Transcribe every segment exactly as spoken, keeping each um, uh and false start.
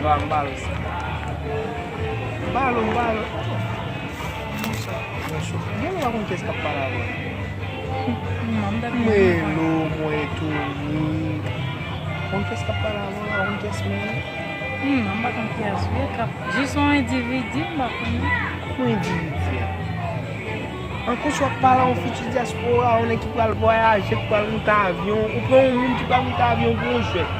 Ba m bal sa. Bal ou, bal ou. Monchè, monchè. Mwen pa konn kiyès k ap pale avè w. Non, m tande. Melo, mwen Tony. Konn kiyès k ap pale avè w, konn kiyès mwen ye. Hmm, non, m pa konn kiyès ou ye, k ap jis yon endividi, m pa konnen. Yon endividi. An konswa k pale a yon fiti dyaspora, yon nèg ki pral vwayaje, ki pral moute avyon, ou pran yon moun ki pral moute avyon pou yon jwèt.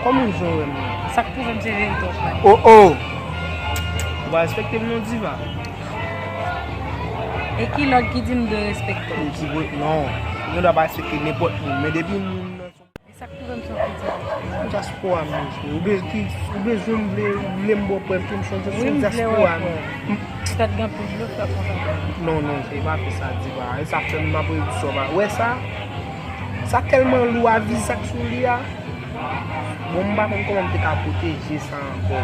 Kòman w jan w wè m nan? Sa k pwouve m se verite w pale. Oh oh! Ou pa respekte m non, Diva. E ki lòd ki di m dwe respekte w? Ou ki vre, non. Ou gen dwa pa respekte nenpòt moun, men depi moun nan se yon E sa k pwouve m se yon fiti dyaspora. Dyaspora m, mesye. Ou be-, ki, ou bezwen m vle, ou vle m ba w prèv ke m se yon Wi, m vle dyaspora wè m. Petèt gen anpil blofè konsa. Non, non, se pa fè sa, Diva. E sa fè m ap redi sa w pa wè sa. Sa tèlman lou a vizak sou li a. Bon, m pa konn kòman m te ka pwoteje sa ankò.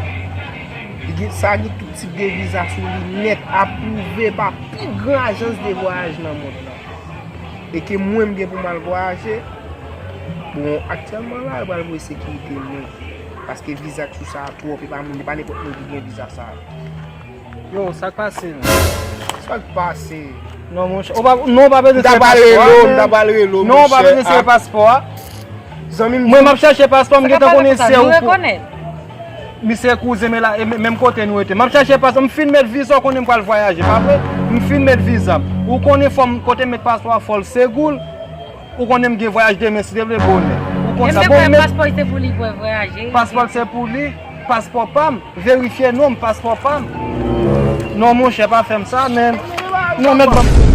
Li gen, sa gen tout tip de viza sou li nèt, apwouve pa pi gran ajans de vwayaj nan mond lan. E ke mwen m gen pou m al vwayaje. Bon, aktyèlman la, yo pral voye sekirite nou. Paske viza k sou sa a twòp, e pa moun, e pa nenpòt moun ki gen viza sa a. Yo, sa k pase menm? Sa k pase? Non, monchè. Ou pa, non, ou pa bezwen M ta sere pral rele paspò w, a, m ta menm. pral rele w, Non, ou pa monchè. bezwen sere paspò a. Zanmi m, Mwen, m ap chache paspò, m gentan konnen se ou. Misye kouzen, men la, e men- menm kote nou rete. M ap chache paspò, m fin met viza, ou konnen m pral vwayaje, pa vre? M fin met viza m. Ou konnen fò m, kote m met paspò a, fò l segou l. Ou konnen m gen vwayaj demen, si Dye vle, bonè. Ou konn sa. Bon, men Paspò se pou li pou vwayaje. Paspò l se pou li, paspò pa m. Verifye non m, paspò pa m. Non, monchè, pa fè m sa, men. Non, mèt ban m.